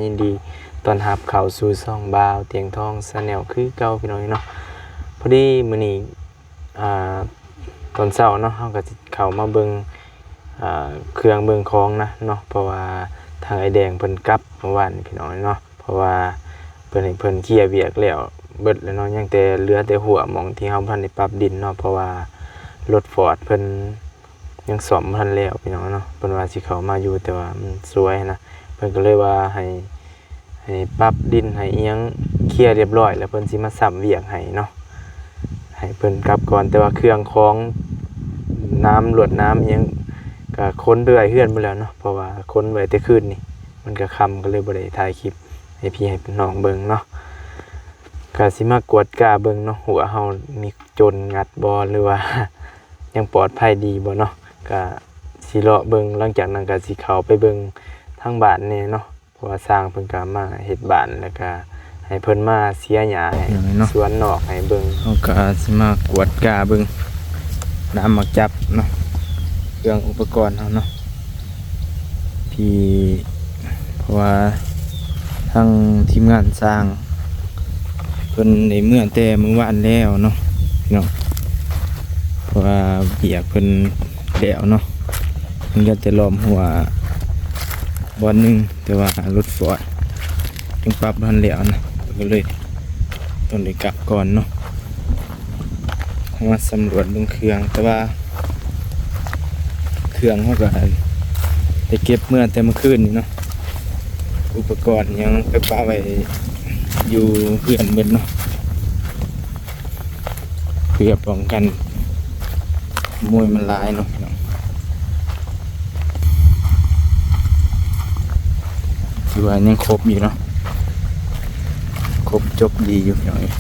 ຍິນດີຕ້ອນຮັບເຂົ້າສູ່ຊ່ອງບ່າວຕຽງທອງ Channel ຄືເກົ່າພີ່ນ້ອງເນາະ. ພໍດີມື້ນີ້ ອ່າ ຕອນເຊົ້າເນາະ ເຮົາກໍຊິເຂົ້າມາເບິ່ງ ອ່າ ເຄື່ອງເບິ່ງຂອງນະເນາະ ເພາະວ່າທາງອ້າຍແດງເພິ່ນກັບເມື່ອວານນີ້ພີ່ນ້ອງເນາະ. ເພາະວ່າເພິ່ນໃຫ້ເພິ່ນເຄຍວຽກແລ້ວເບິດແລ້ວເນາະ ຍັງແຕ່ເຫຼືອແຕ່ຮົ້ວໝ່ອງທີ່ເຮົາບໍ່ທັນໄດ້ປັບດິນເນາະ ເພາະວ່າລົດຟອດເພິ່ນຍັງສ້ອມບໍ່ທັນແລ້ວພີ່ນ້ອງເນາະ. ເພິ່ນວ່າຊິເຂົ້າມາຢູ່ ແຕ່ວ່າມັນສວຍນະ ເພິ່ນກໍເລີຍວ່າໃຫ້ ໃຫ້ປັບດິນໃຫ້ອີ່ຫຍັງເຄຍລຽບລ້ອຍ ແລ້ວເພິ່ນຊິມາຊ້ຳວຽກໃຫ້ເນາະ ໃຫ້ເພິ່ນກັບກ່ອນ. ແຕ່ວ່າເຄື່ອງຂອງ ນ້ຳ ລວດນ້ຳອີ່ຫຍັງ ກະຂົນໄປໄວ້ເຮືອນໝົດແລ້ວເນາະ ເພາະວ່າຂົນໄວ້ແຕ່ຄືນນີ້ ມັນກະຄ່ຳ ກໍເລີຍບໍ່ໄດ້ຖ່າຍຄລິບໃຫ້ພີ່ໃຫ້ນ້ອງເບິ່ງເນາະ. ກະຊິມາກວດກາເບິ່ງເນາະ ຮົ້ວເຮົາມີໂຈນງັດບໍ່ ຫຼືວ່າຍັງປອດໄພດີບໍ່ເນາະ. ກະຊິເລາະເບິ່ງ ຫຼັງຈາກນັ້ນກະຊິເຂົ້າໄປເບິ່ງທາງບ້ານແດ່ເນາະ ເພາະວ່າຊ່າງເພິ່ນກະມາເຮັດບ້ານ ແລ້ວກະໃຫ້ເພິ່ນມາເສຍຫຍ້າໃຫ້ ເນາະ ສວນນອກໃຫ້ເບິ່ງ. ເຮົາກະຊິມາກວດກາເບິ່ງ ດ້າມໝາກຈັບເນາະ ເຄື່ອງອຸປະກອນເຮົາເນາະ ທີ່ ເພາະວ່າທາງທີມງານຊ່າງເພິ່ນໄດ້ເມືອແຕ່ມື້ວານແລ້ວເນາະພີ່ນ້ອງ ເພາະວ່າວຽກເພິ່ນແລ້ວເນາະ ຍັງເຫຼືອແຕ່ລ້ອມຮົ້ວບ່ອນໜຶ່ງ ແຕ່ວ່າລົດຟອດຍັງປັບບໍ່ທັນແລ້ວນະ ກໍເລີຍຕ້ອງໄດ້ກັບກ່ອນເນາະ. ເຮົາມາສຳຫຼວດເບິ່ງເຄື່ອງ ແຕ່ວ່າເຄື່ອງເຮົາກໍໄດ້ເກັບເມືອແຕ່ມື້ຄືນນີ້ເນາະ ອຸປະກອນຫຍັງໄປປະໄວ້ຢູ່ເຮືອນເບິດເນາະ ເພື່ອປ້ອງກັນຂະໂມຍມັນຫຼາຍເນາະພີ່ນ້ອງ. ຖືວ່າຍັງຄົບຢູ່ເນາະ ຄົບຈົບດີຢູ່ພີ່ນ້ອງເອີຍ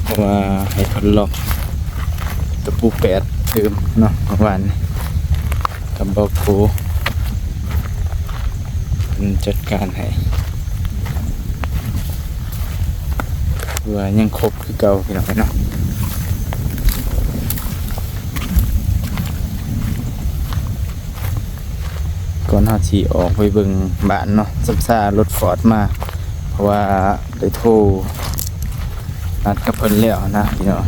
ເພາະວ່າໃຫ້ເພິ່ນລັອກຕະປູແປດຕື່ມເນາະ ເມື່ອວານນີ້ກັບເບົາໂກ ເພິ່ນຈັດການໃຫ້ ຖືວ່າຍັງຄົບຄືເກົ່າພີ່ນ້ອງເນາະ. ກ່ອນເຮົາຊິອອກໄປເບິ່ງບ້ານເນາະ ຊ້ຳຊາລົດຟອດມາ ເພາະວ່າໄດ້ໂທນັດກັບເພິ່ນແລ້ວນະພີ່ນ້ອງ.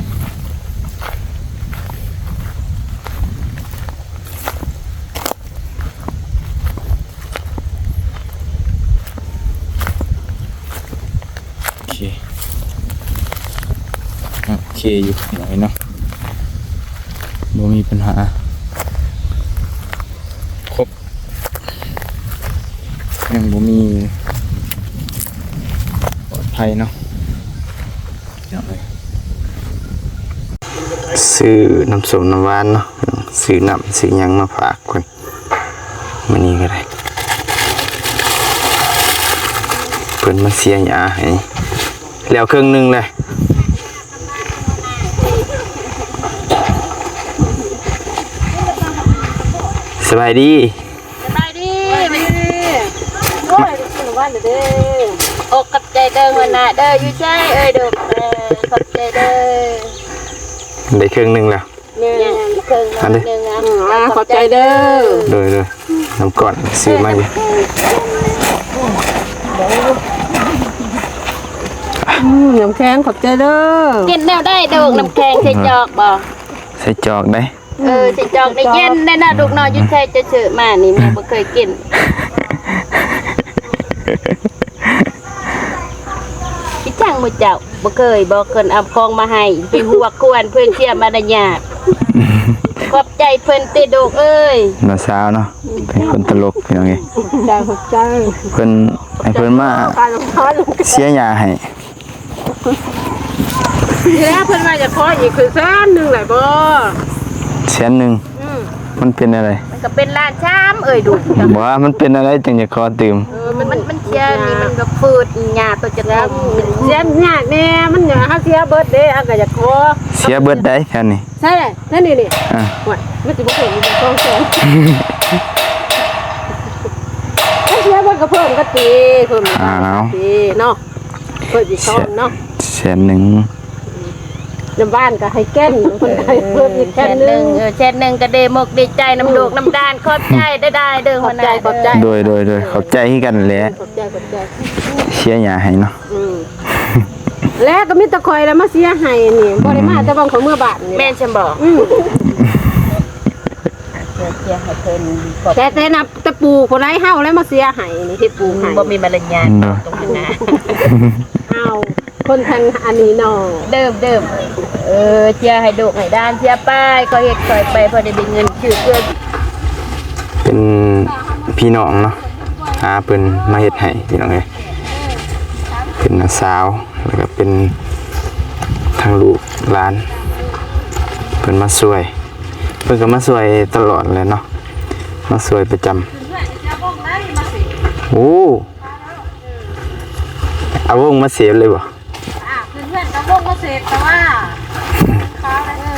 ໂອເຄ ໂອເຄຢູ່ເນາະ ບໍ່ມີບັນຫາ ຄົບ ຍັງບໍ່ມີປອດໄພເນາະ. ຊື້ນ້ຳສົ້ມນ້ຳຫວານເນາະ ຊື້ນ້ຳຊື້ຫຍັງມາຝາກເພິ່ນ ມື້ນີ້ກໍໄດ້ ເພິ່ນມາເສຍຫຍ້າໃຫ້ແລ້ວເຄິ່ງໜຶ່ງແລ້ວ. ສະບາຍດີ. ສະບາຍດີ ສະບາຍດີ ໂອ້ຍ ໄດ້ກິນວັນເດີ ໂອ້ ຂອບໃຈເດີຫົວໜ້າເດີ ຢູ່ໃສເອີຍ ເດີ ຂອບໃຈເດີ ໄດ້ເຄິ່ງໜຶ່ງແລ້ວ ແມ່ນ ເຄິ່ງໜຶ່ງ ອັນນີ້ ອືມ ຂອບໃຈເດີ ໂດຍ ໂດຍ ນ້ຳກ້ອນຊື້ມາຢູ່ ອືມ ນ້ຳແຂງ ຂອບໃຈເດີ ກິນແນວໃດ ໂດກ ນ້ຳແຂງ ໃສ່ຈອກບໍ່ ໃສ່ຈອກໄດ໋. ເອີ ຊິຈອກໄດ້ເຢັນແນ່ນະ ລູກນ້ອຍຢູ່ໃສຈະຊື້ມານີ້ ແມ່ບໍ່ເຄີຍກິນ ອີຫຍັງໝູ່ເຈົ້າບໍ່ເຄີຍ ບໍ່ເຄີຍເອົາຂອງມາໃຫ້ ໄປຫົວກວນເພິ່ນເສຍມາລະຍາດ ຂອບໃຈເພິ່ນຕິລູກເອີຍ ນ້າສາວເນາະ ເປັນຄົນຕະຫຼົກພີ່ນ້ອງເອີຍ ຂອບໃຈ ຂອບໃຈ ເພິ່ນໃຫ້ເພິ່ນມາເສຍຫຍ້າໃຫ້. ທີແລກເພິ່ນວ່າຈະຂໍອີກຄືແສນໜຶ່ງແຫຼະບໍ່ ແສນໜຶ່ງ ອືມ ມັນເປັນແນວໃດ ມັນກໍເປັນລ້ານສາມເອີຍດູ ບໍ່ວ່າມັນເປັນແນວໃດຈຶ່ງຈະຂໍຕື່ມ ເອີ ມັນ ມັນ ມັນເສຍນີ້ມັນກໍຝືດຫຍ້າຕົວຈະຕ້ອງ ແສນຍາກແດ່ ມັນເຮົາເສຍເບິດເດ້ ເຮົາກໍຢາກຂໍ ເສຍເບິດໃດ໋ແຖວນີ້ ໃຊ່ແຫຼະ ນັ້ນນີ້ນີ້ ອ່າ ໂອ້ຍ ມັນຊິບໍ່ເພິ່ມອີກສອງແສນ ມັນເສຍເບິດກໍເພີ່ມກັນຕິ ເພີ່ມກັນຕິເນາະ ເພິ່ນຊິສອນເນາະ ແສນໜຶ່ງ ອືມ ນຳບ້ານກໍໃຫ້ແກ່ນ ເພິ່ນໃຫ້ເພີ່ມອີກແກ່ນໜຶ່ງ ແກ່ນໜຶ່ງ ເອີ ແກ່ນໜຶ່ງກໍດີມຸກດີໃຈນຳລູກນຳຫຼານ ຂອບໃຈຫຼາຍໆເດີ ຫົວໜ້າ ຂອບໃຈ ເດີ ຂອບໃຈ ໂດຍ ໂດຍ ໂດຍ ຂອບໃຈຄືກັນແຫຼະ ຂອບໃຈ ຂອບໃຈ ເສຍຫຍ້າໃຫ້ເນາະ ອືມ ແລ້ວກໍມີແຕ່ຂ້ອຍລະມາເສຍໃຫ້ນີ້ ບໍ່ໄດ້ມາແຕ່ບາງຄົນເມືອບ້ານນີ້ ແມ່ນຊັ້ນບໍ່? ອືມ ເສຍໃຫ້ເພິ່ນ ແຕ່ ແຕ່ນຳ ແຕ່ປູ່ຜູ້ໃດເຮົາແລ້ວມາເສຍໃຫ້ນີ້ ເຮັດປູ່ໃຫ້ ບໍ່ມີມາລະຍາດ ອືມ ຕົງນັ້ນນະ ເຮົາ ຄົນທາງອັນນີ້ເນາະ ເດີມ ເດີມ ເອີ ເສຍໃຫ້ລູກໃຫ້ຫຼານ ເສຍໄປ ຄ່ອຍເຮັດຄ່ອຍໄປ ພໍໄດ້ເງິນຊື້ເຄື່ອງ ເປັນພີ່ນ້ອງເນາະ ຫາເພິ່ນມາເຮັດໃຫ້ ພີ່ນ້ອງເອີຍ ເປັນນ້າສາວ ແລ້ວກໍເປັນທາງລູກຫຼານ ເພິ່ນມາຊ່ວຍ ເພິ່ນກໍມາຊ່ວຍຕະຫຼອດແຫຼະເນາະ ມາຊ່ວຍປະຈຳ ໂອ້ ເອົາວົງມາເສບເລີຍບໍ່? ອ່າ ເພື່ອນໆກໍວົງມາເສບ ແຕ່ວ່າ ເອີ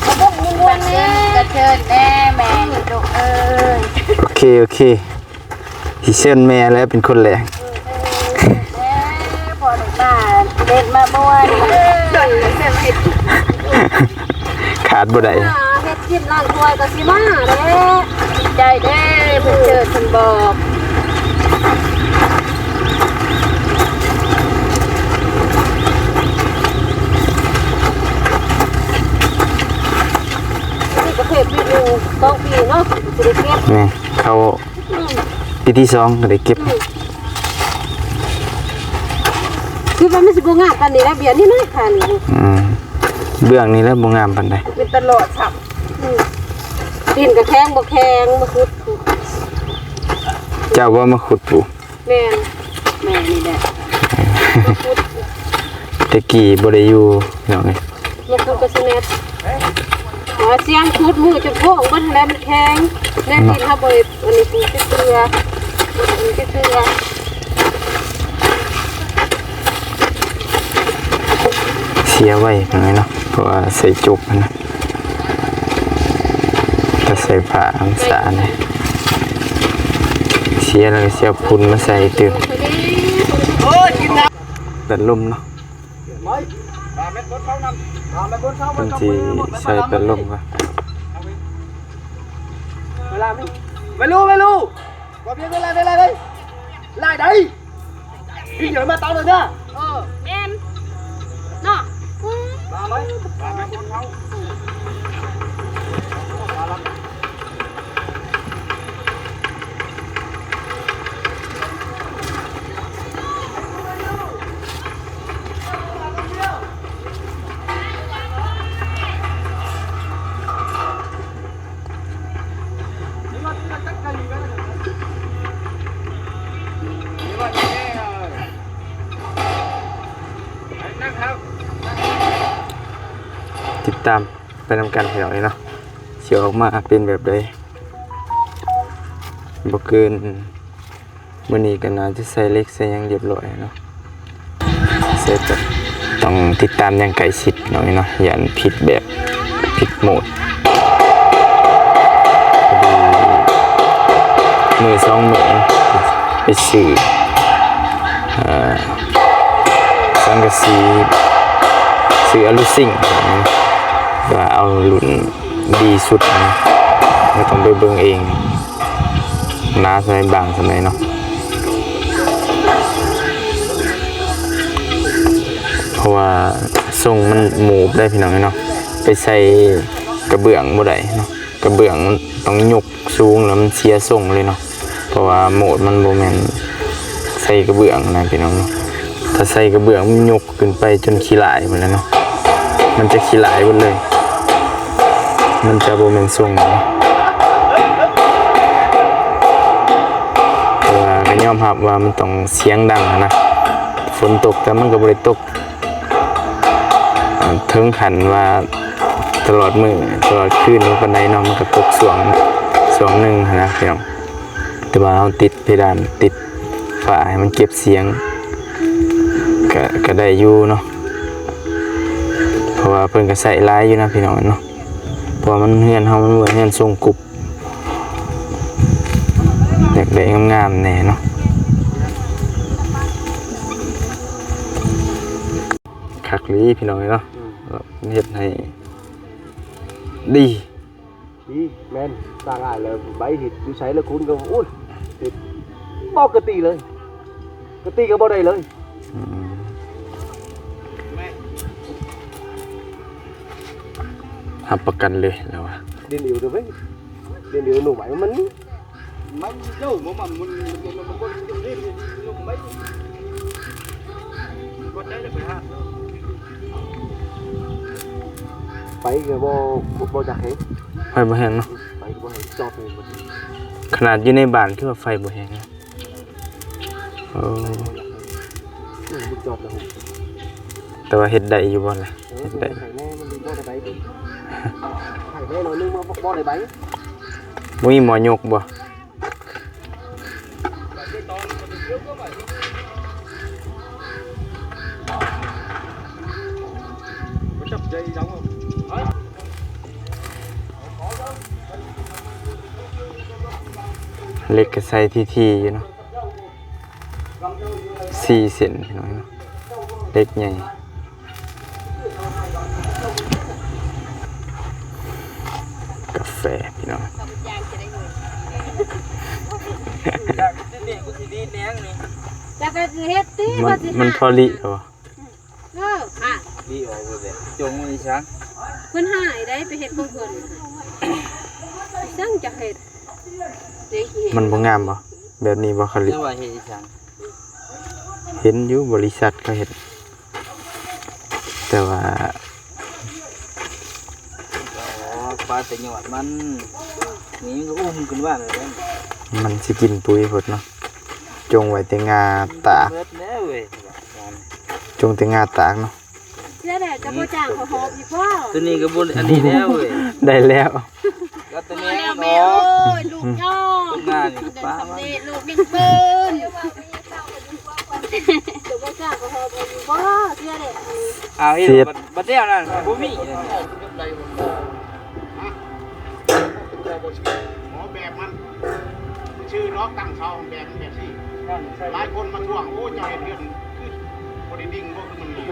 ກໍວົງມ່ວນໆແດ່ ກະເຊີນແດ່ແມ່ລູກເອີຍ ໂອເຄ ໂອເຄ ຊິເຊີນແມ່ແລ້ວເປັນຄົນແລກ ເອີ ເອີ ເອີ ພໍໄດ້ມາເຫຼັ້ນມາມ່ວນ ເອີ ເຊີນແມ່ເຮັດ ຂາດບໍ່ໄດ້ ອ່າ ເຮັດກິນລ້າງຖ້ວຍກໍຊິມາແຫຼະ ດີໃຈເດ້ ເພິ່ນເຊີນເພິ່ນບອກ ອັນນີ້ກໍເພດປີໜຶ່ງສອງປີເນາະ ຊິໄດ້ເກັບ ແມ່ນ ເຂົ້າ ອືມ ປີທີສອງກໍໄດ້ເກັບ ອືມ ຄືວ່າມັນຊິບໍ່ງາມປານນີ້ແຫຼະ ເບຍນີ້ນ້ອຍຂານີ້ ອືມ ເບື້ອງນີ້ແຫຼະບໍ່ງາມປານໃດ ເປັນຕະຫຼອດຊ້ຳ ອືມ ດິນກໍແຂງບໍ່ແຂງ ມາຂຸດ ເຈົ້າບໍ່ມາຂຸດປູກ? ແມ່ນ ແມ່ນນີ້ແຫຼະ ມາຂຸດ ແຕ່ກີ້ບໍ່ໄດ້ຢູ່ ພີ່ນ້ອງເອີຍ ມາຂຸດກໍຊິແມ່ນ ວ່າສຽງຂຸດມືຈົນໂພງເບິດຫັ້ນແຫຼະ ມັນແຂງ ແນວ ເນາະ ດິນເຮົາບໍ່ໄດ້ ອັນນີ້ປູກຈັກເທື່ອ ອັນນີ້ຈັກເທື່ອ ເສຍໄວໜ້ອຍເນາະ ເພາະວ່າໃສ່ຈົກຫັ້ນນະ ແຕ່ໃສ່ຜ້າອັນສານີ້ ເສຍແລ້ວກໍຊິເອົາຝຸ່ນມາໃສ່ຕື່ມ ແບດລົມເນາະ ເພິ່ນຊິໃສ່ແບດລົມກ່ອນ ໄປລູກ ໄປລູກ ບໍ່ເປັນເວລາ ເວລາໃດ ລາຍໃດ ທີ່ເດີນມາຕອນນັ້ນນະ ເອີ ແມ່ນ ເນາະ ມາໄວ້ ມາໄວ້ ຕິດຕາມໄປນຳກັນພີ່ນ້ອງເອີຍເນາະ ຊິອອກມາເປັນແບບໃດ ບໍ່ເກີນ ມື້ນີ້ກໍໜ້າຈະໃສ່ເຫຼັກໃສ່ຫຍັງຮຽບຮ້ອຍແລ້ວເນາະ ໃສ່ແບບ ຕ້ອງຕິດຕາມຢ່າງໃກ້ຊິດພີ່ນ້ອງເອີຍເນາະ ຢ້ານຜິດແບບ ຜິດໂໝດ ພໍດີມື້ສອງມື້ໄປຊື້ ເອີ ສັງກະສີ ຊື້ອາລູຊິງ ວ່າເອົາລຸ້ນດີສຸດນະ ກໍຕ້ອງໄປເບິ່ງເອງ ໜາສ່ຳໃດ ບາງສ່ຳໃດເນາະ ເພາະວ່າຊົງມັນໂມບໄດ໋ພີ່ນ້ອງເນາະ ໄປໃສ່ກະເບື້ອງບໍ່ໄດ້ເນາະ ກະເບື້ອງມັນຕ້ອງຍົກສູງ ແລ້ວມັນເສຍຊົງເລີຍເນາະ ເພາະວ່າໂມດມັນບໍ່ແມ່ນໃສ່ກະເບື້ອງນະພີ່ນ້ອງເນາະ ຖ້າໃສ່ກະເບື້ອງມັນຍົກຂຶ້ນໄປຈົນຂີ້ຫຼ້າຍໝົດແລ້ວເນາະ ມັນຈະຂີ້ຫຼ້າຍໝົດເລີຍ ມັນຈະບໍ່ແມ່ນຊົງເນາະ ແຕ່ວ່າກໍຍອມຮັບວ່າມັນຕ້ອງສຽງດັງຫັ້ນນະ ຝົນຕົກ ແຕ່ມັນກໍບໍ່ໄດ້ຕົກ ອ່າ ເຖິງຂັ້ນວ່າຕະຫຼອດມື້ ຕະຫຼອດຄືນປານໃດເນາະ ມັນກໍຕົກຊ່ວງ ຊ່ວງໜຶ່ງຫັ້ນນະພີ່ນ້ອງ ແຕ່ວ່າເຮົາຕິດເພດານ ຕິດຝາໃຫ້ມັນເກັບສຽງ ກະ ກະໄດ້ຢູ່ເນາະ ເພາະວ່າເພິ່ນກະໃຊ້ຫຼາຍຢູ່ນະພີ່ນ້ອງເນາະ ເພາະວ່າມັນ ເຮືອນເຮົາມັນບໍ່ແມ່ນເຮືອນຊົງກຸບ ຢາກໄດ້ງາມໆແດ່ເນາະ ຄັກອີ່ຫຼີພີ່ນ້ອງເອີຍເນາະ ອືມ ເຮັດໃຫ້ດີ. ດີ ແມ່ນ ສ້າງອ້າຍແລ້ວໄປເຮັດຢູ່ໃສລະຄຸນກໍ ໂອ້ຍ ເຮັດບໍ່ກະຕິເລີຍ ກະຕິກໍບໍ່ໄດ້ເລີຍ. ອືມ ຮັບປະກັນເລີຍລາວວ່າ ດິນອີວເດີເວີຍ ດິນອີວໜູໄມ້ມັນ ໄມ້ເຈົ້າບໍ່ມັນ ມັນ ມັນ ມັນບໍ່ໄດ້ລົງໄມ້ ບໍ່ໃຊ້ແລ້ວໄປຫາ ໄຟກໍບໍ່ ບໍ່ ບໍ່ຈັກແຮງ ໄຟບໍ່ແຮງເນາະ ໄຟກໍບໍ່ແຮງ ຈອດນີ້ບໍ່ ຂະໜາດຢູ່ໃນບ້ານຄືວ່າໄຟບໍ່ແຮງເນາະ. ໂອ້ ແຕ່ວ່າເຮັດໄດ້ຢູ່ບໍ່ລະ? ເອີ ເຮັດໄດ້ ໄຖແນ່ມັນບໍ່ໄດ້ໃບ ໄຖແນ່ໜ້ອຍໜຶ່ງບໍ່ ບໍ່ໄດ້ໃບ ບໍ່ມີໝໍຍົກບໍ່? ເຫຼັກກໍໃສ່ຖີ່ໆຢູ່ເນາະ ສີ່ເສັ້ນພີ່ນ້ອງເນາະ ເຫຼັກໃຫຍ່ ກາແຟພີ່ນ້ອງ ຢາກເຮັດຕິ ມັນ ມັນພໍລິແລ້ວບໍ່? ເອີ ອ່ະ ດີອອກເບິດແຫຼະ ຈົ່ງມັນອີ່ສັງ ເພິ່ນຫາຍໄດ້ ໄປເຮັດຂອງເພິ່ນ ອີ່ສັງຈະເຮັດ ມັນບໍ່ງາມບໍ່? ແບບນີ້ບໍ່ຄະລິ ແຕ່ວ່າເຮັດອີ່ສັງ ເຫັນຢູ່ບໍລິສັດເຂົາເຮັດ ແຕ່ວ່າ ອໍ ປາແຕ່ຍອດມັນ ນີ້ມັນກໍອຸ້ມຂຶ້ນມາແລ້ວ ມັນຊິກິນປຸ໋ຍໂພດເນາະ ຈົ່ງໄວ້ແຕ່ງ່າຕາກ ເບິດແລ້ວເວີຍ ຈົ່ງແຕ່ງ່າຕາກເນາະ. ເສືອແດດຈະບໍ່ຈ້າງເຂົາຫອບອີກບໍ່? ຕົວນີ້ກໍບໍ່ອັນນີ້ແລ້ວເວີຍ ໄດ້ແລ້ວ ກໍຕົວນີ້ແລ້ວ ໂອ້ຍ ລູກຈ້ອງ ຕົວໜ້ານີ້ ເດີນ ປະ ສຳເລັດ ລູກຍັງປືນ ຈະບໍ່ຈ້າງເຂົາຫອບອີກບໍ່? ເສືອແດດ ອ້າວ ເຮັດ ເສຍ ບັດ ບັດແລ້ວນັ້ນ ບໍ່ມີ ອໍ ແບບມັນ ຊື່ດອກຕັ້ງເສົາ ແບບມັນແບບນີ້ ຫຼາຍຄົນມາທວງ ໂອ້ ເຈົ້າເຮັດເຮືອນຄືບໍ່ໄດ້ດິ່ງບໍ່ ຄືມັນນີ້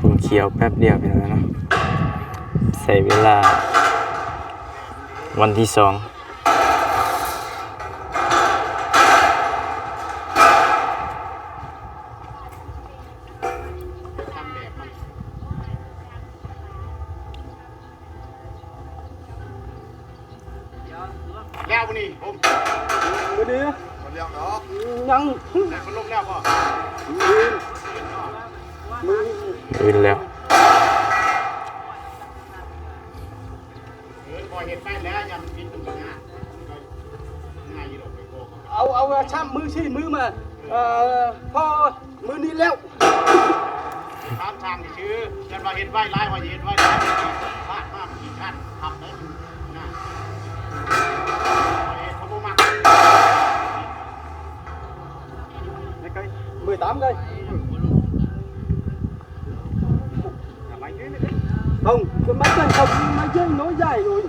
ຄົນຂຽວແປັບດຽວ ພີ່ນ້ອງເນາະ ໃຊ້ເວລາວັນທີສອງ. ແລ້ວມື້ນີ້ ໂອ້ ມື້ນີ້ ບໍ່ແລ້ວດອກ ຍັງ ໄດ້ພັດລົມແລ້ວບໍ່? ອື່ນ ມື້ອື່ນແລ້ວ. ເອີ ພໍເຮັດໄປແລ້ວ ຍັງຜິດມັນກໍຍາກ ມັນກໍງ່າຍຢູ່ດອກ ໄປບອກເຂົາ ເອົາ ເອົາຊ້ຳມື້ຊີ້ມື້ມາ ເອີ ພໍມື້ນີ້ແລ້ວ ຖາມຊ່າງຊື່ໆ ເພິ່ນວ່າເຮັດໄວຫຼາຍ ວ່າເຮັດໄວຫຼາຍ ພາດມາມັນຂີ້ຄ້ານຂັບເດ້ ນະ ເຮັດເຂົາບໍ່ມັກ ເມື່ອຍຕາມໄດ້. Không, cái máy cân không, máy cân nó dài rồi.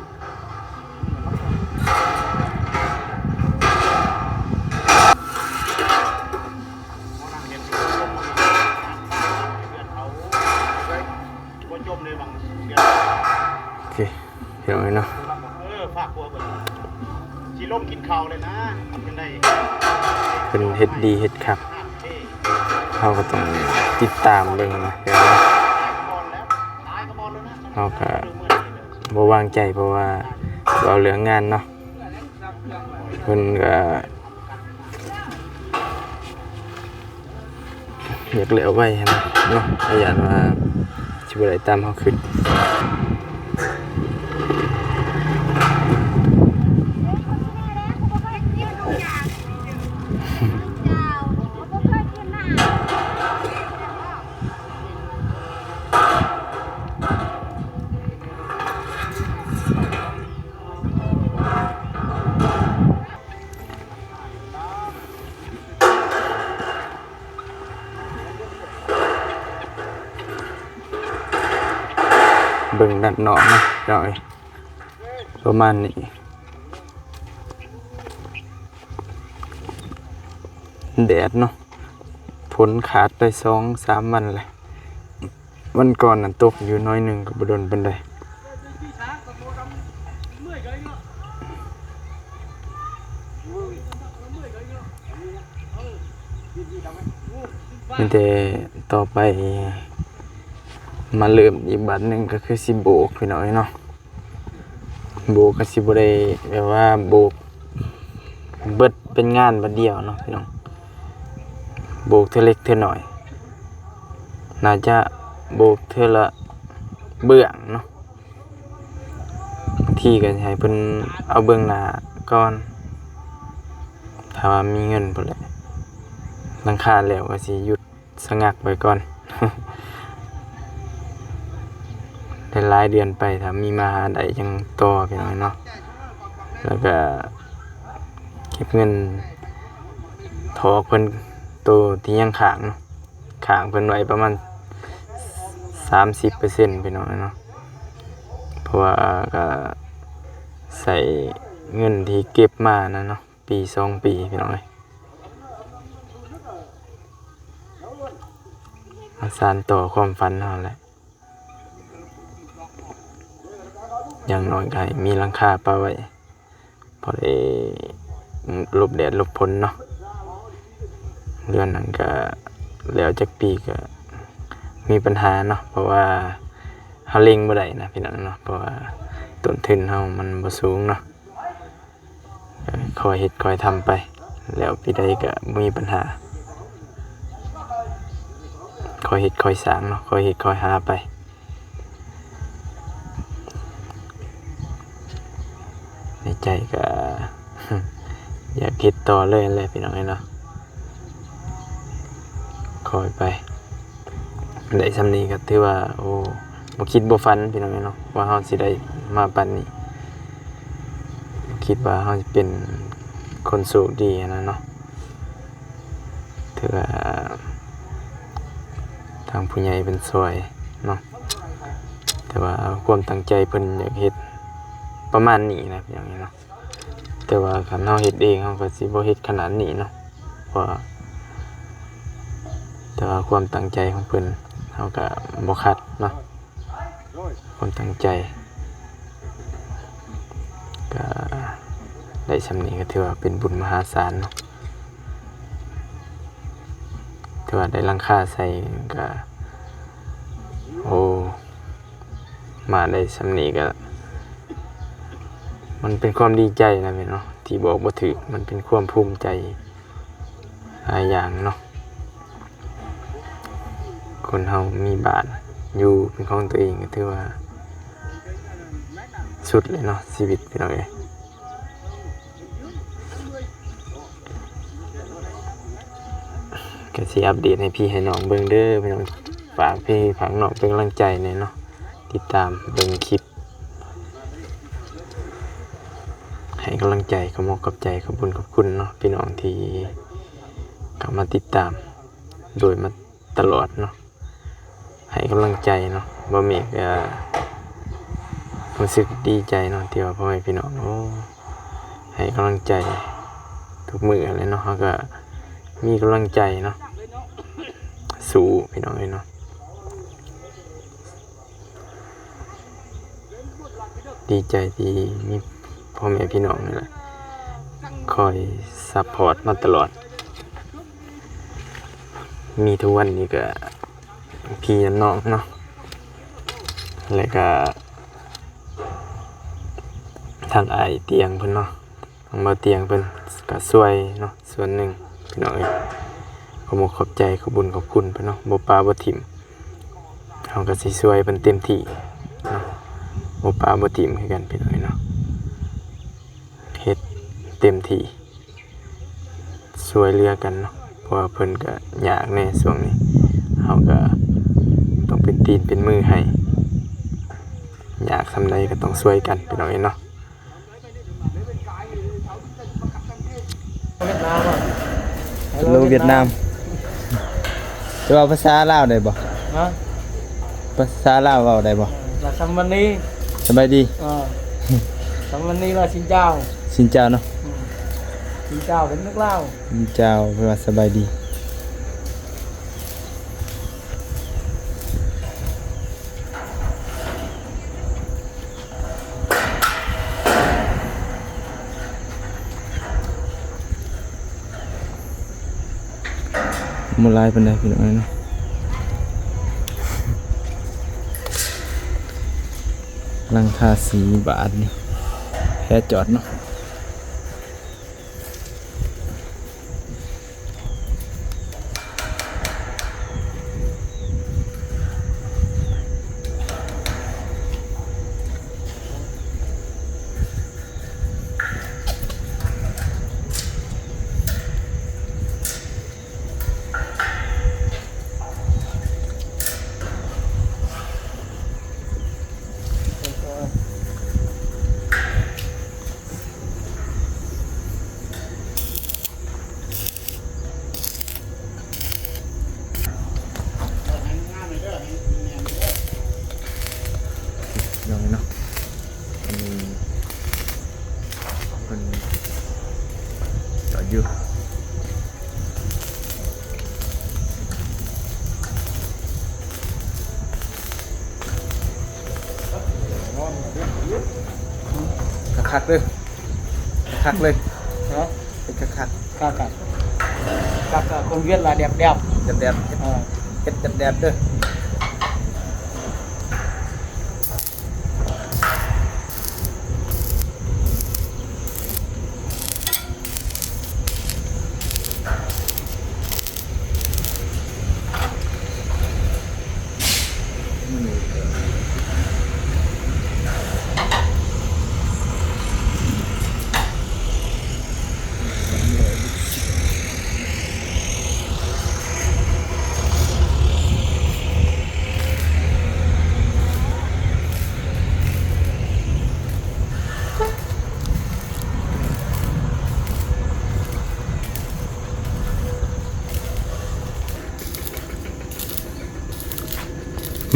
ໂອເຄ ພີ່ນ້ອງເອີຍເນາະ ເອີ ຝາກຄົວເພິ່ນ ຊິລົງກິນເຂົ້າແລ້ວນະ ຈັ່ງໃດ ເພິ່ນເຮັດດີເຮັດຄັກ ເຮົາກໍຕ້ອງຕິດຕາມເບິ່ງນະ ເຮົາກໍບໍ່ວາງໃຈ ເພາະວ່າເວົ້າເລື່ອງງານເນາະ ເພິ່ນກໍ ຢາກແລ້ວໄວຫັ້ນນະເນາະ ກໍຢ້ານວ່າຊິບໍ່ໄດ້ຕາມເຮົາຄິດ. บิ่ງດ້ານນອກເນາະ ພີ່ນ້ອງເອີຍ ປະມານນີ້ ແດດເນາະ ຝົນຂາດໄດ້ສອງສາມວັນແລ້ວ. ວັນກ່ອນນັ້ນຕົກຢູ່ໜ້ອຍໜຶ່ງ ກໍບໍ່ດົນປານໃດ. ມີແຕ່ຕໍ່ໄປມາເລີ່ມອີກບາດໜຶ່ງ ກໍຄືຊິໂບກ ພີ່ນ້ອງເອີຍເນາະ. ໂບກກໍຊິບໍ່ໄດ້ແບບວ່າໂບກເບິດເປັນງານບາດດຽວເນາະ ພີ່ນ້ອງ. ໂບກເທື່ອເລັກເທື່ອໜ້ອຍ ໜ້າຈະໂບກເທື່ອລະເບື້ອງເນາະ. ບາງທີກໍໃຫ້ເພິ່ນເອົາເບື້ອງໜ້າກ່ອນ ຖ້າວ່າມີເງິນພຸ້ນແຫຼະ. ຫຼັງຄາແລ້ວກໍຊິຢຸດ ສະງັກໄວ້ກ່ອນ ຫຼາຍໆເດືອນໄປ ຖ້າມີມາຫາໄດ້ຈັ່ງຕໍ່ ພີ່ນ້ອງເນາະ. ແລ້ວກະເກັບເງິນຖອກເພິ່ນ ໂຕທີ່ຍັງຄ້າງເນາະ ຄ້າງເພິ່ນໄວ້ປະມານສາມສິບເປີເຊັນ ພີ່ນ້ອງເນາະ. ເພາະວ່າກະໃຊ້ເງິນທີ່ເກັບມານັ້ນເນາະ ປີສອງປີ ພີ່ນ້ອງເອີຍ ມາສານຕໍ່ຄວາມຝັນເຮົາແຫຼະ. ຢ່າງໜ້ອຍກໍໃຫ້ມີຫຼັງຄາປະໄວ້ ພໍໄດ້ຫຼົບແດດຫຼົບຝົນເນາະ. ເຮືອນນັ້ນກໍແລ້ວຈັກປີກໍມີບັນຫາເນາະ ເພາະວ່າເຮົາເລັ່ງບໍ່ໄດ້ນະ ພີ່ນ້ອງເນາະ ເພາະວ່າຕົ້ນທຶນເຮົາມັນບໍ່ສູງເນາະ. ເອີ ຄ່ອຍເຮັດຄ່ອຍທຳໄປ ແລ້ວປີໃດກໍບໍ່ມີບັນຫາ. ຄ່ອຍເຮັດຄ່ອຍສ້າງເນາະ ຄ່ອຍເຮັດຄ່ອຍຫາໄປ. ໃນໃຈກໍ ຢາກເຮັດຕໍ່ເລີຍແຫຼະ ພີ່ນ້ອງເອີຍເນາະ. ຄ່ອຍໄປ ໄດ້ສ່ຳນີ້ກໍຖືວ່າ ໂອ້ ບໍ່ຄິດບໍ່ຝັນ ພີ່ນ້ອງເອີຍເນາະ ວ່າເຮົາຊິໄດ້ມາປານນີ້. ບໍ່ຄິດວ່າເຮົາຊິເປັນຄົນໂຊກດີຫັ້ນນະເນາະ. ຖືວ່າທາງຜູ້ໃຫຍ່ເພິ່ນຊ່ວຍເນາະ ແຕ່ວ່າຄວາມຕັ້ງໃຈເພິ່ນຢາກເຮັດປະມານນີ້ນະ ພີ່ນ້ອງເນາະ. ແຕ່ວ່າຄັນເຮົາເຮັດເອງ ເຮົາກໍຊິບໍ່ເຮັດຂະໜາດນີ້ເນາະ ເພາະວ່າ ແຕ່ວ່າຄວາມຕັ້ງໃຈຂອງເພິ່ນ ເຮົາກໍບໍ່ຂັດເນາະ. ຄວາມຕັ້ງໃຈກໍໄດ້ສ່ຳນີ້ ກໍຖືວ່າເປັນບຸນມະຫາສານເນາະ. ຖືວ່າໄດ້ຫຼັງຄາໃສ່ກໍ ໂອ້ ມາໄດ້ສ່ຳນີ້ກໍ ມັນເປັນຄວາມດີໃຈນະແມ່ນເນາະ ທີ່ບອກບໍ່ຖືກ. ມັນເປັນຄວາມພູມໃຈຫຼາຍຢ່າງເນາະ. ຄົນເຮົາມີບ້ານຢູ່ເປັນຂອງຕົວເອງ ກໍຖືວ່າສຸດເລີຍເນາະ ຊີວິດ ພີ່ນ້ອງເອີຍ. ກໍຊິອັບເດດໃຫ້ພີ່ໃຫ້ນ້ອງເບິ່ງເດີ ພີ່ນ້ອງ. ຝາກພີ່ຝາກນ້ອງເປັນກຳລັງໃຈແດ່ເນາະ ຕິດຕາມເບິ່ງຄລິບ ໃຫ້ກຳລັງໃຈ. ຂອບອົກຂອບໃຈ ຂອບບຸນຂອບຄຸນເນາະ ພີ່ນ້ອງທີ່ເຂົ້າມາຕິດຕາມໂດຍມາຕະຫຼອດເນາະ. ໃຫ້ກຳລັງໃຈເນາະ ບ່າວເມກກໍຮູ້ສຶກດີໃຈເນາະ ທີ່ວ່າພໍ່ແມ່ພີ່ນ້ອງ ໂອ້ ໃຫ້ກຳລັງໃຈທຸກມື້ຫັ້ນແຫຼະເນາະ. ເຮົາກໍມີກຳລັງໃຈເນາະ ສູ້ ພີ່ນ້ອງເອີຍເນາະ. ດີໃຈທີ່ມີພໍ່ແມ່ພີ່ນ້ອງນີ້ແຫຼະ ຄອຍຊັບພອດມາຕະຫຼອດ. ມີທຸກວັນນີ້ກໍພີ່ນຳນ້ອງເນາະ ແລ້ວກໍທາງອ້າຍຕຽງເພິ່ນເນາະ ທາງບ່າວຕຽງເພິ່ນກໍຊ່ວຍເນາະ ສ່ວນໜຶ່ງ ພີ່ນ້ອງເອີຍ. ຂອບອົກຂອບໃຈ ຂອບບຸນຂອບຄຸນເພິ່ນເນາະ ບໍ່ປະບໍ່ຖິ້ມ. ເຮົາກໍຊິຊ່ວຍເພິ່ນເຕັມທີ່ເນາະ ບໍ່ປະບໍ່ຖິ້ມຄືກັນ ພີ່ນ້ອງເອີຍເນາະ. ເຮັດເຕັມທີ່ ຊ່ວຍເຫຼືອກັນເນາະ ເພາະວ່າເພິ່ນກໍຍາກແດ່ຊ່ວງນີ້ ເຮົາກໍຕ້ອງເປັນຕີນເປັນມືໃຫ້ ຍາກສ່ຳໃດກໍຕ້ອງຊ່ວຍກັນ ພີ່ນ້ອງເອີຍເນາະ. ເຫາໂລຫວຽດນາມ ຈະເວົ້າພາສາລາວໄດ້ບໍ່? ຮະ? ພາສາລາວເວົ້າໄດ້ບໍ່? ລະສຳມະນີ ສະບາຍດີ. ເອີ ສຳມະນີລະຊິນເຈົ້າ ຊິນເຈົ້າເນາະ. ອືມ ຊິນເຈົ້າເປັນນະລາວ ຊິນເຈົ້າ ເພິ່ນວ່າສະບາຍດີ. ບໍ່ຫຼາຍປານໃດພີ່ນ້ອງເອີຍເນາະ. ຫຼັງຄາສີບາດນີ້ ແພຈອດເນາະ. ພີ່ນ້ອງເນາະ ອັນນີ້ເພິ່ນຈອດຢູ່ ຄັກໆເດີ້ ຄັກໆເລີຍ. ຮະ? ເຮັດຄັກໆ ຄັກໆ ຄັກໆ ຄົນຫວຽດວ່າແດບໆ ແດບໆ ເຮັດ ເອີ ເຮັດແດບໆເດີ້.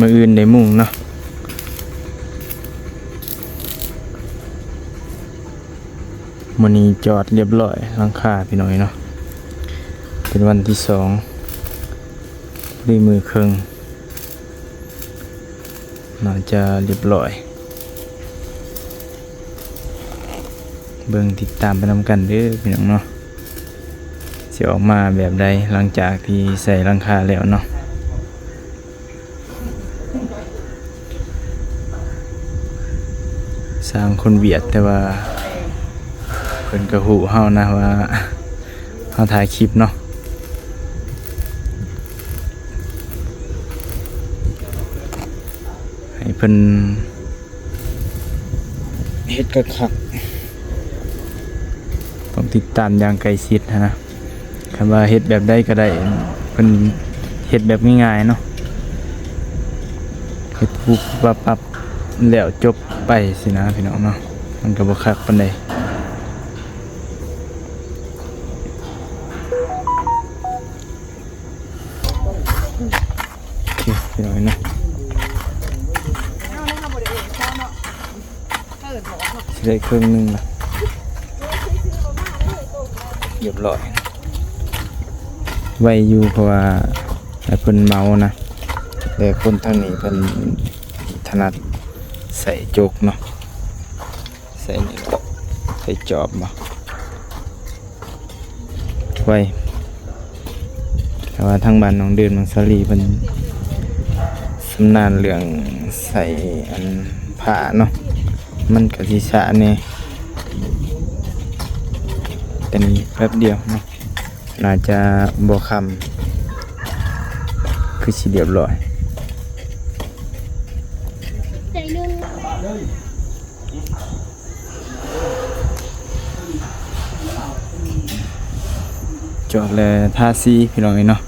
ມື້ອື່ນໄດ້ມຸງເນາະ ມື້ນີ້ຈອດລຽບລ້ອຍຫຼັງຄາພີ່ນ້ອງເອີຍເນາະ. ເປັນວັນທີສອງ ພໍດີມື້ເຄິ່ງ ໜ້າຈະລຽບລ້ອຍ. ເບິ່ງຕິດຕາມໄປນຳກັນເດີ້ພີ່ນ້ອງເນາະ ຊິອອກມາແບບໃດ ຫຼັງຈາກທີ່ໃສ່ຫຼັງຄາແລ້ວເນາະ. ຊ່າງຄົນຫວຽດ ແຕ່ວ່າເພິ່ນກໍຮູ້ເຮົານະວ່າເຮົາຖ່າຍຄລິບເນາະ ໃຫ້ເພິ່ນ ເຮັດຄັກໆ ຕ້ອງຕິດຕາມຢ່າງໃກ້ຊິດຫັ້ນນະ. ຄັນວ່າເຮັດແບບໃດກໍໄດ້ ເພິ່ນເຮັດແບບງ່າຍໆເນາະ ເຮັດປຸບປັບປັບແລ້ວຈົບໄປຊີ້ນະພີ່ນ້ອງເນາະ ມັນກໍບໍ່ຄັກປານໃດ. ໂອເຄ ພີ່ນ້ອງເນາະ ຊິໄດ້ເຄິ່ງໜຶ່ງລະ ຮຽບຮ້ອຍ ໄວຢູ່ ເພາະວ່າໃຫ້ເພິ່ນເມົານະ ແລະຄົນທາງນີ້ເພິ່ນຖະໜັດໃສ່ໂຈກເນາະ. ໃສ່ນີ້ ໃສ່ຈອບບໍ່ ໄວ ແຕ່ວ່າທາງບ້ານນ້ອງເດີນ ນ້ອງສາລີ ເພິ່ນຊຳນານເລື່ອງໃສ່ອັນຜ້າເນາະ ມັນກະຊິຊ້າແດ່. ແຕ່ນີ້ແປັບດຽວເນາະ ໜ້າຈະບໍ່ຄ່ຳ ຄືຊິລຽບຮ້ອຍ. ຈອດແລ້ວທາສີ ພີ່ນ້ອງເອີຍເນາະ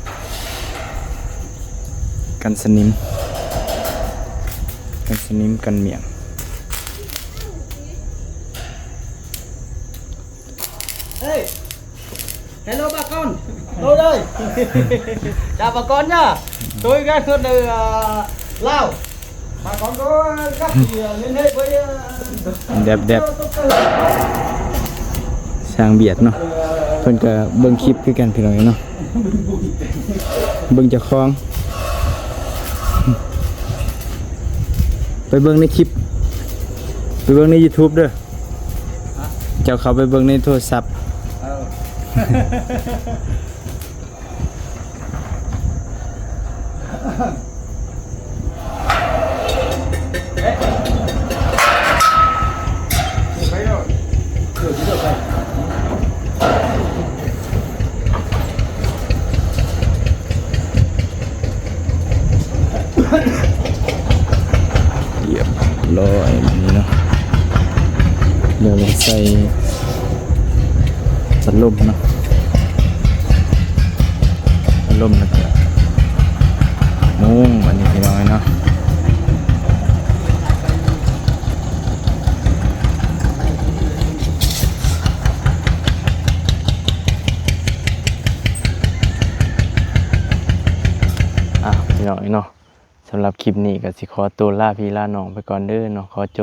ກັນສະໜິມ ກັນສະໜິມ ກັນໝ້ຽງ. ເອີ Hello bà con. Tôi đây. Chào bà con nha. Tôi ghé suốt từ, ờ, Lào. ແດບໆ ຊ່າງວຽກເນາະ ເພິ່ນກໍເບິ່ງຄລິບຄືກັນພີ່ນ້ອງເນາະ ເບິ່ງເຈົ້າຂອງ ໄປເບິ່ງໃນຄລິບ ໄປເບິ່ງໃນຢູທູບເດີ ເຈົ້າເຂົ້າໄປເບິ່ງໃນໂທລະສັບ. Yep. ລອຍນີ້ເນາະ ດຽວເຮົາໃສ່ພັດລົມເນາະ ພັດລົມແລ້ວກໍມຸງ ບັດນີ້ພີ່ນ້ອງເນາະ. ອ່ະ ພີ່ນ້ອງເນາະ ສຳລັບຄລິບນີ້ກໍຊິຂໍຕົວລາພີ່ລານ້ອງໄປກ່ອນເດີເນາະ ຂໍໂຈ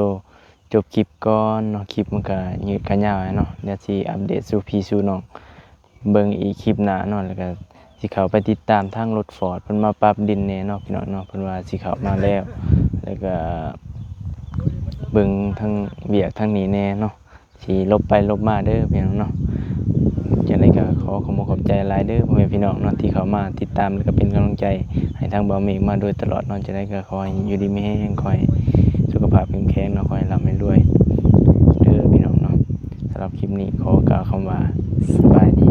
ຈົບຄລິບກ່ອນເນາະ ຄລິບມັນກໍຍືດກໍຍາວແຫຼະເນາະ ດຽວຊິອັບເດດສູ່ພີ່ສູ່ນ້ອງເບິ່ງອີກຄລິບໜ້າເນາະ ແລ້ວກໍຊິເຂົ້າໄປຕິດຕາມທາງລົດຟອດ ເພິ່ນມາປັບດິນແດ່ເນາະ ພີ່ນ້ອງເນາະ ເພິ່ນວ່າຊິເຂົ້າມາແລ້ວ ແລ້ວກໍເບິ່ງທາງວຽກທາງນີ້ແດ່ເນາະ. ຊິຫຼົບໄປຫຼົບມາເດີພີ່ນ້ອງເນາະ ຈັ່ງໃດກໍຂໍຂອບອົກຂອບໃຈຫຼາຍເດີພໍ່ແມ່ພີ່ນ້ອງເນາະ ທີ່ເຂົ້າມາຕິດຕາມ ແລະກໍເປັນກຳລັງໃຈໃຫ້ທາງບ່າວເມກມາໂດຍຕະຫຼອດເນາະ ຈັ່ງໃດກໍຂໍໃຫ້ຢູ່ດີມີແຮງ ຂໍໃຫ້ສຸຂະພາບເຂັ້ມແຂງເນາະ ຂໍໃຫ້ລ່ຳໃຫ້ລວຍເດີພີ່ນ້ອງເນາະ. ສຳລັບຄລິບນີ້ຂໍກ່າວຄຳວ່າ ສະບາຍດີ